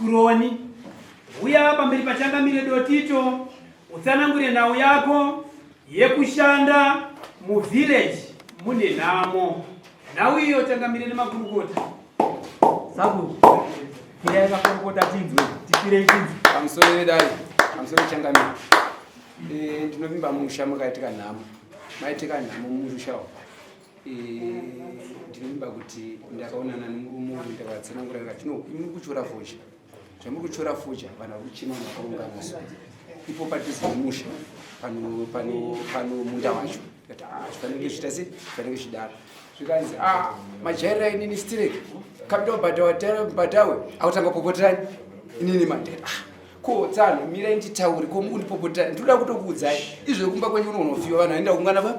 Kuroni, uya pamberi paChangamire Dotito utsanangure nhau yako yekushanda muvillage mune nhamo. Nhau iyo Changamire nemakurukota. Sabu, kirai makurukota tinzwe, tipirei tinzwe. Pamusoro vedare, pamusoro Changamire. Eh, ndinovimba musha makaitika nhamo. Maitika nhamo mumusha umu. Eh, ndinovimba kuti ndakaonana nemurume uyu ndakatsanangura ndikati no muri kutyora fodya zvamuri kutyora fodya vanhu vari kuchema makaungana so ipo padhuze nemusha pano pano pano munda wacho ndikati ah zvifanenge zviita sei zvifanenge zvidaro zvikanzi ah majairira inini stirek kapita kubhadhawa bhadhawe akutanga kupopoterani inini ma ndikati ah ko tsano mirai nditaure ko mukundipopotera ndinoda kutokuudzai izvo kumba kwenyu unonofiwa vanhu vaenda kuungana va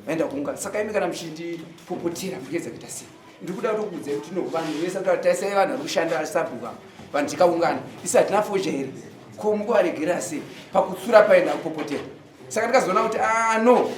vaenda kuungana saka imi kana muchindipopotera muchiedza kuita sei ndiri kuda kutokuudzai kuti no vanhu vese kuti taisai vanhu vari kushanda sabhuka vanhu tikaungana isi hatina foja here ko mukuvaregerera sei pakutsura paenda kupopotera saka ndikazoona kuti ah no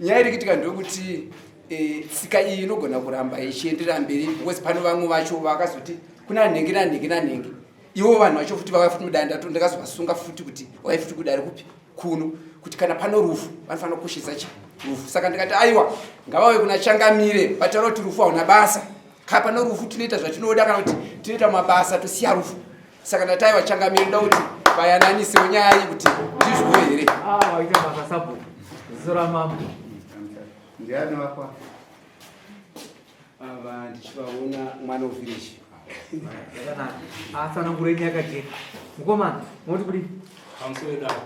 nyaya iri kuitika ndokuti eh, tsika iyi inogona kuramba ichienderera mberi because pano vamwe vacho vakazoti kuna nhingi nanhingi nanhingi ivo vanhu vacho futi vauya futi mudare ndakazovasunga futi kuti wai futi kudare kupi kuno kuti kana pano rufu vanofanira kukoshesa chi rufu saka ndikati aiwa ngavauye kuna changamire vataura kuti rufu hauna basa kana pano rufu tinoita zvatinoda kana kuti tinoita mabasa tosiya rufu saka ndati aiwa changamire ndoda kuti vayananisewo nyaya iyi kuti ndizvowo here ah, waita basa sabhuku ziso ramambo ndiani wakwa ava ndichivaona mwana wevillage zvakanaka atsanangure nyaya yakajeka mukomana unoti kudii pamusoro dare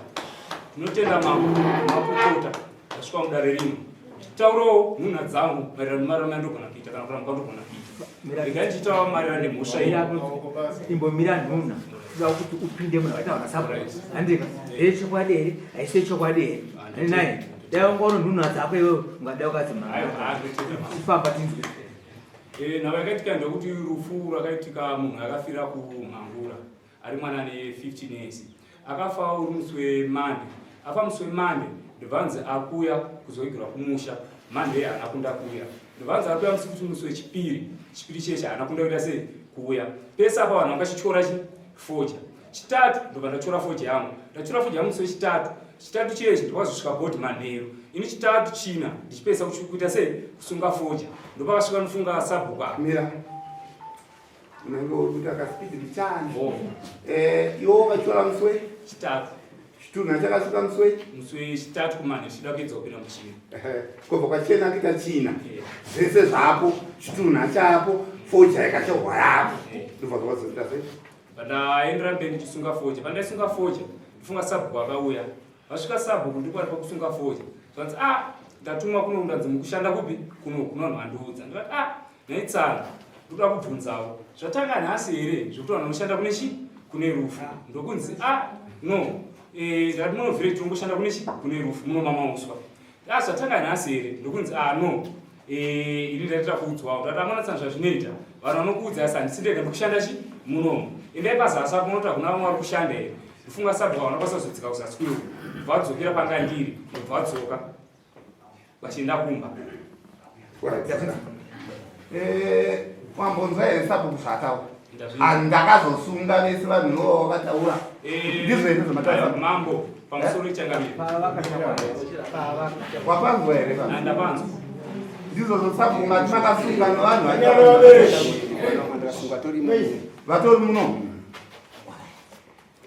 tinotenda mambo makukota ndasvika mudare rino taurowo nhunha dzangu maererano nemararamo andogona kuita kana kuramba kwandogona kuita regai ndichitaura maererano nemhosva iyi imbomira nhunha toda kuti upinde munhu akaita vakasabu handika yechokwadi here haisi yechokwadi here naye dai wanga une nhunha dzako iwewe ungadai ukadzimafamba tinzwe eh, nhava yakaitika ndekuti rufu rwakaitika munhu akafira kumhangura ari mwana ane 15 years akafa uri musi wemande afa musi wemande ndobvanzi akuya kuzoigirwa kumusha mande haana kunda kuya ndobvanzi akuya musi kuti musi wechipiri chipiri cheche haana kunda kuita sei kuuya pese apa vanhu vangachityora chi foja chitatu ndobva ndatyora foja yangu ndatyora foja yangu musi wechitatu chitatu chechi ndopakazosvika bhodhi manheru ini chitatu china ndichipedzisa kuita sei kusunga foja ndopakasvika nofunga sabhuku apa mira unenge uri kuita kaspeed mbichana oh. eh, iwo wakatyora musi we chitatu chitunha chakasvika musi we musi wechitatu kumanheru chida kuedza kupinda muchina kobva kwachena kuita china zvese zvapo chitunha chapo foja yakachorwa yapo ndobva zvakazoita sei Pandaendera mberi ndichisunga fodya, pandaisunga fodya ndifunga sabhuku akauya. Vasvika sabhuku ndipo ari pakusunga fodya. Zvanzi ah ndatumwa kuno ndanzi mukushanda kupi kuno kuno vanhu vandiudza. Ndikati ah nhai tsana ndoda kubvunzawo zvatanga nhasi here zvekuti vanhu vanoshanda kune chi kune rufu ndokunzi ah no eh, ndakati muno village tongoshanda kune chi kune rufu muno mamauswa Ah, zvatanga nhasi here ndokunzi ah no eh, ini ndaitira kuudzwawo ndati amana tsana zvazvinoita vanhu vanokuudza asi handisi ndega ndikushanda chi munomu endai pazasi apo unoti hakuna vamwe vari kushanda here ndifunga sabhuka vanokwanisa kuzodzika kuzasi kuyo ndobva vadzokera panga ndiri ndobva vadzoka vachienda kumba eh, wambonzwa here sabhuku zvaataura Ah, ndakazosunga vese vanhu ivavo vakataura eh, ndizvo here zvamataura mambo pamusoro ichangamire wapanzwa here ah, ndapanzwa ndizvo zvosabhuku mati makasunga nevanhu vatori muno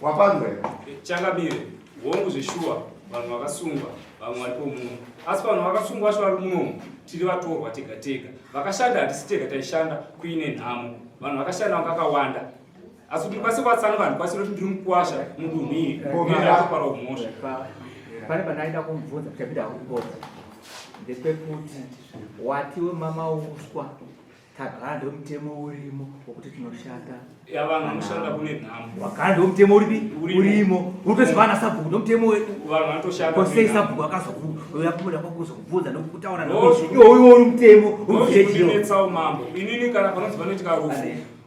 Wapanzwa here? Changamire, hongu zveshuwa vanhu vakasungwa vamwe varipo muno asi vanhu vakasungwa vacho vari munomu tiri vatorwa tega tega vakashanda hatisi tega taishanda kuine nhamo vanhu vakashanda vanga vakawanda asi kuti ndikwanise kuvatsanga vanhu kwasi kuti ndiri mukuwasha mudunhu iri ndakaparawo mhosva pane pandaida kumubvunza kuchapinda hakubodza ndepekuti wati wemamauswa Tagara ndomutemo urimo wokuti tinoshanda. Ya vanhu vanoshanda kune nhamo. Wagara ndomutemo uripi? Urimo. Unotoziva ana sabhuku ndomutemo wedu. Vanhu vanotoshanda. Ko sei sabhuku akazokuuya kubuda kwakuzokubvunza nokutaura nawe. Iwo uyo uri mutemo. Unonetsawo mambo. Inini kana panonzi panoitika rufu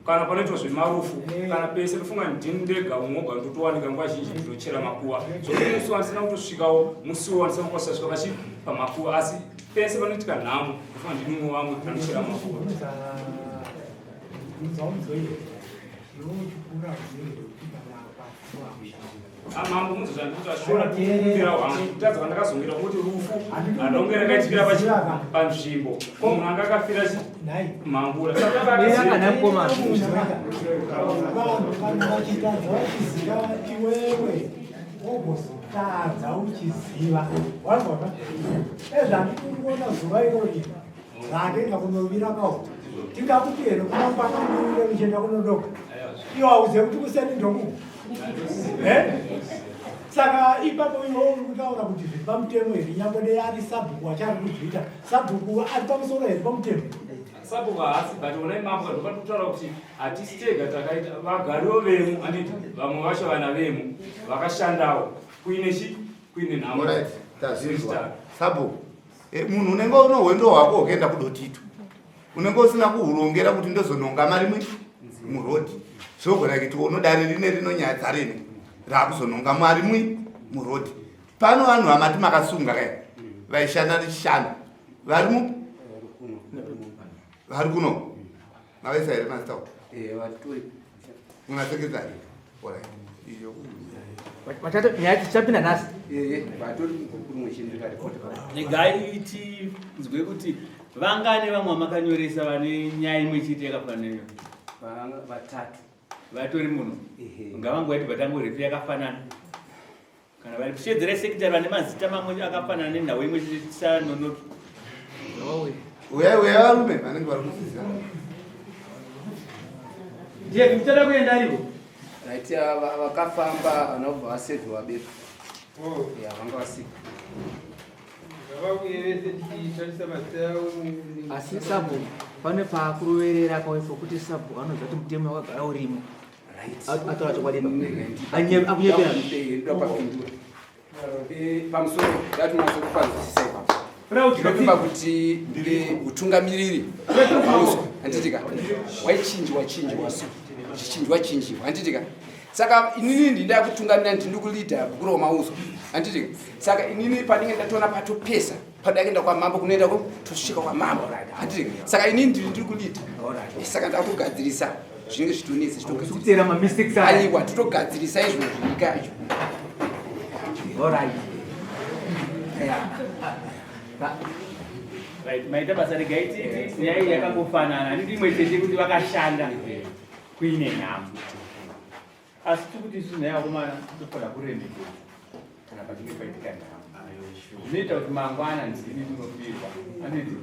kana panoitwa zvemarufu kana pese ndofunga ndini ndega umwe woga ndotowanika nguva zhinji ndinochera makuva zvokuti musi wandisina kutosvikawo musiwo wandisina kukwanisa kusvika pachi pamakuva asi pese panoitika nhamo ndofunga ndini umwe wangu anochera makuva. Iwe uchikura unenge uchibva apa Ah, mambo munzi zvandikuti ashora kufira hwangu kutadza kwandakazongera kuti rufu handonge rakaitikira panzvimbo ko munhu anga akafira mhangura vanhu kana vachitadza vachiziva iwewe wogozotadza uchiziva wazona ezvandikuona zuva irori ratoenda kunovira kawo tingakuti here kumangwana unoire uchienda kunodoka iwo hauzive kuti kuseni ndoku eh? Saka ipapo iwe uri kutaura kuti zviri pamutemo here nyangwe dei ari sabhuku achari kuzviita sabhuku ari pamusoro here pamutemo Sabhuku haasi but onai mambo ndopati kutaura kuti hatisi tega takaita vagariwo vemu anditi vamwe vacho vana vemu vakashandawo kuine chi kuine nhamo. Alright, tazvinzwa. Sabhuku, eh, munhu unenge une hwendo hwako hwekuenda kudotito unenge usina kuhurongera kuti ndozononga mari mwi murodhi zvogona kuti ono dare rine rinonyadza rine raakuzononga mari mwi murodhi pano vanhu vamati makasunga kaya vaishanda nechishanu vari mu vari kuno mavaisa here mazita eh, muna sekretary orit iyo Tichapinda nhasi. Eh, Regai tinzwe kuti vangani vamwe vamakanyoresa vane nyaya imwe chete yakafanana Vatatu. Vatori muno. Ngavanguva tibva tangorefu yakafanana. Kana vari kushedzera sekitari vane mazita mamwe akafanana nenhau imwe chete tisanonoki. Uyai uyai varume vanenge vari kuziziva. Ndiye muchada kuenda ariko. Right, vakafamba vanobva vasevhiwa bepa. Oh. Ya, vanga vasiko. Ngavauye vese tichitarisa mazita yavo. Asi sabhuku pane paakuroverera kwaifo kuti sabhuku anoziva kuti mutemo wakagara urimo. Ataura chokwadi akunyepera. Ndopapindura. Pamusoro ndatinatso kupanzwisisa ipapo. Ndinovimba kuti utungamiriri hwauswa handitika waichinjwa chinjwa zvichinjwa chinjiwa handitika saka inini ndinda kutungamira ndini kuleader bhuku romauswa handitika saka inini pandinge ndatoona patopesa pada kuenda kwamambo kunoenda ko tosvika kwamambo handitika saka inini ndiri ndiri kuleader saka ndakugadzirisa zvinenge zvitonetsa Kutera ma mistakes aya. Aiwa totogadzirisa izvo zvinyika izvo. Alright. Yeah. Right, maita basa regai titi nyaya iyi yakangofanana handiti imwe chete kuti vakashanda kuine nhamo asi tiri kuti isu nhai vakomana tofanira kuremekedza kana pachinge paitika nhamo zvinoita kuti mangwana ndini ndinofirwa handiti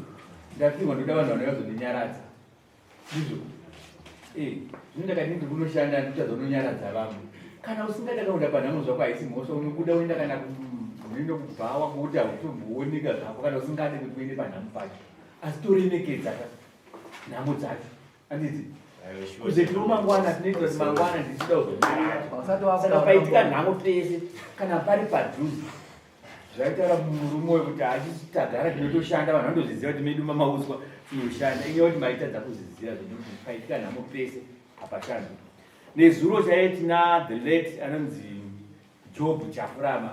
ndafirwa ndoda vanhu vanouya kuzondinyaradza ndizvo eh, zvino ndakati ndiri kunoshanda ndichazononyaradza vamwe kana usingada kuenda panhamo zvako haisi mhosva unobuda uenda kana unoenda kubhawa kuuti hautombooneka zvako kana usingade kuti uende panhamo pacho asi toremekedza ka nhamo dzacho handiti kuzetiwo mangwana tinoita kuti mangwana ndichida kuzonyaradzwa saka paitika nhamo pese kana pari padhuze Zvaitaura murume uyu kuti hachisi tagara tinotoshanda vanhu vanotozviziva kuti medu mamauswa tinoshanda inyaya kuti maitadza kuzviziva zvekuti paitika nhamo pese hapashandwi. Nezuro chaiye tina the late anonzi Job Chafurama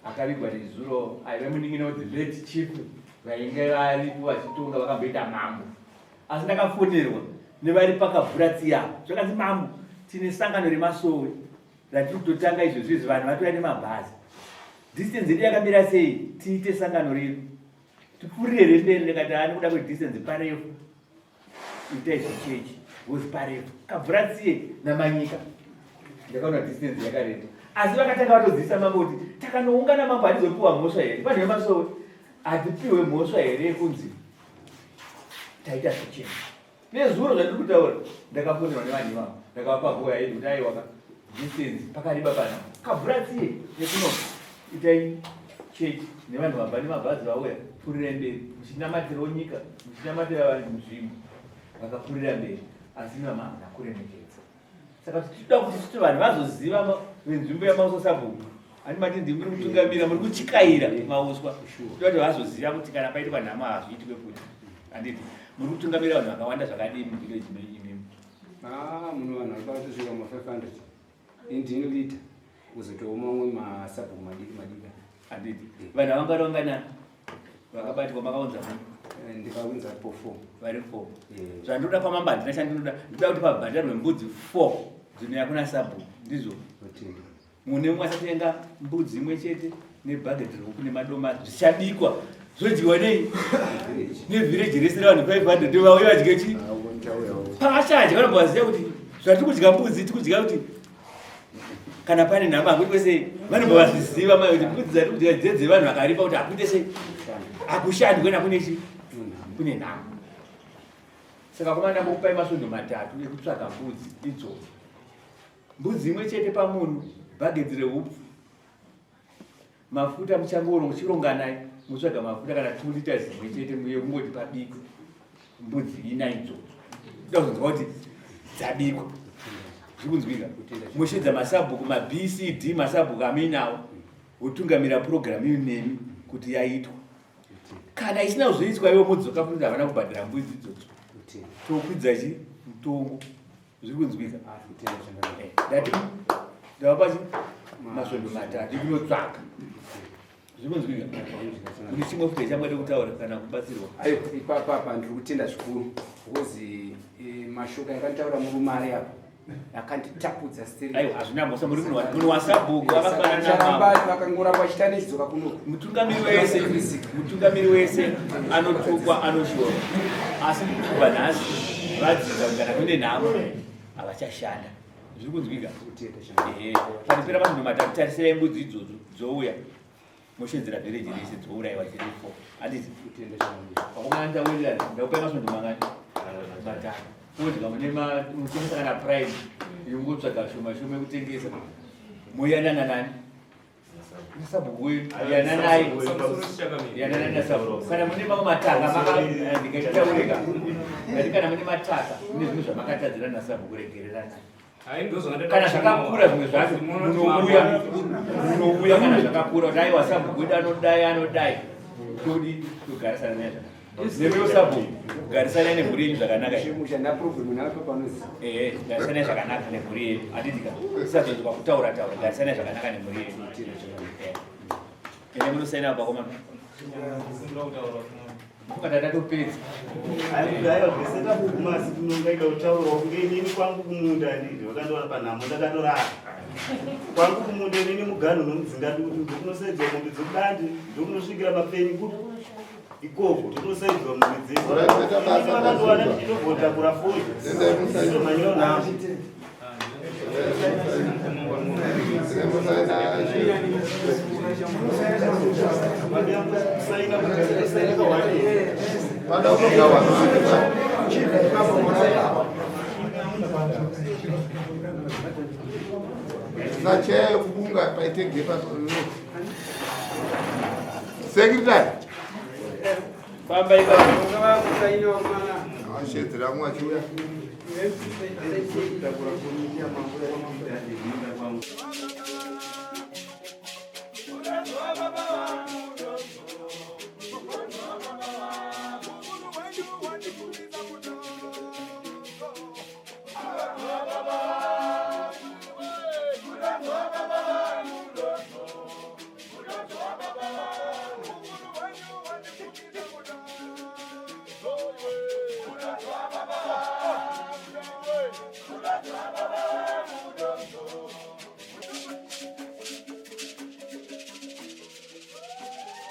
akavigwa nezuro aive munin'ina we the late chief vainge varipo vachitonga vakamboita mambo asi ndakafonerwa nevari pakavhura tsiya zvakanzi mambo tine sangano remasowe ratiri kutotanga izvozvi izvi vanhu vatouya nemabhazi distance yedu yakamira sei tiite sangano redu tipfuurire here mberi ndikati haa nekuda kwedistance parefu itai zvichechi because parefu kabvura tsiye namanyika ndakaona distance yakareba asi vakatanga vatoziisa mambo kuti takanoungana mambo hatizopiwa mhosva here vanhu vemasowe hatipiwe mhosva here yekunzi taita zvichechi Nezuro zvandiri kutaura ndakafonerwa nevanhu ivavo ndakavapa go ahead kuti aiwa ka distance pakareba pana kavhura tsiye nekuno itai chechi nevanhu vabva nemabhazi vauya pfurirai mberi muchinamatirawo nyika muchinamatira vanhu muzvimbo vakapfurira mberi asi imi vamwe hamuna kuremekedza saka tinoda kuti titi vanhu vazoziva venzvimbo yamauswa sabhuku ani mati ndimi muri kutungamira muri kuchikaira mauswa toda kuti vazoziva kuti kana paitwa nhamo hazviitwe futi handiti muri kutungamira vanhu vakawanda zvakadii muvillage menyu imimi ah, muno vanhu vari pakatosvika ma 500 indini leader kuzotowo mamwe masabhuku madiki madiki handiti vanhu avanga vangana vakabatwa makaunza munhu Ndikaunza po 4. Vari 4. Zvandinoda kwamambo handina chandinoda. Ndinoda kuti pabhadharwe mbudzi 4 dzinouya kuna sabhuku. Ndizvo. Mune mumwe achatenga mbudzi imwe chete nebhageti rehuku nemadomasi zvichabikwa zvodyiwa nei nevhireji rese revanhu 500 vauye vadye chi pavachadya vanobva vaziva kuti zvatiri kudya mbudzi tiri kudya kuti kana pane nhamba hakuitwe sei vanobva vazviziva mai kuti mbudzi dzatiri kudya dzedzevanhu vakaripa kuti hakuite sei hakushandwe nakune chi kune nhamba. Saka komana ndambokupai masvondo matatu ekutsvaga mbudzi idzodzo. Mbudzi imwe chete pamunhu, bhagedzi rehupfu, mafuta muchangoro muchironganai mutsvaga mafuta kana 2 liters imwe chete yekungoti pabikwe mbudzi ina idzodzo. Ndoda kuzonzwa kuti dzabikwa. Zviri kunzwika? Moshedza masabhuku maBCD masabhuku amuinawo wotungamira purogiramu iyo nemi kuti yaitwa. Kana isina kuzoitwa ivo modzoka futi havana kubhadhara mbudzi idzodzo. Tokwidza chi mutongo. Zviri kunzwika? Ndati ndavapa chi masvondo matatu ekunotsvaka. Zviri kunzwika? Kune chimwe futi chamungade kutaura kana kubatsirwa? Ayo ipapa apa ndiri kutenda zvikuru because mashoko akanditaura murume ari apa akanditapudza still. Aiwa hazvina mhosva muri munhu wasabhuku akafanana namambo. Vakangoramba vachita nechidzoka kuno. Mutungamiri wese mutungamiri wese anotukwa anoshorwa asi kubva nhasi vadzidza kuti kana kune nhamo havachashanda. Zviri kunzwika? Ehe. Panopera masvondo matatu tarisai mbudzi idzodzo dzouya moshedzera vhireji rese dzouraiwa dziri fo handiti vakomana ndawirirana ndakupai masvondo mangani matatu odya mune mutengesa kana prime yongotsvaga shoma shoma yekutengesa moyanana nani sabhuku wenyu yananai yananai nasabhuku kana mune mamwe mataka ndikachitaurika ndati kana mune mataka mune zvimwe zvamakatadzira nasabhuku regereranai kana zvakakura zvimwe zvacho munouya munouya kana zvakakura kuti aiwa sabhuku wedu anodai anodai todi togarisana naye zvakanaka nemewo sabhuku garisanai nemhuri yenyu zvakanaka ehe garisanai zvakanaka nemhuri yenyu handitika tisazonzwa kutaura taura garisanai zvakanaka nemhuri yenyu ende munosaina vakomana Funga tatatopedza. Aiwa zvese takuguma asi tinongaida kutaurawo kunge inini kwangu kumunda ndizvo vakandiwana panhamo ndakatorara. Kwangu kumunda inini muganhu nomudzinga dutu ndokunosaidzwa mombe dzekudande ndokunosvikira mapenyu ku ikoko ndokunosaidzwa mombe dzese. Vakandiwana ndichitogotakura fodya. Nditomhanyira nhamo. Sacheya yekubunga paite gepa secretary Famba ipapo. Ashedzera mwe achiuya.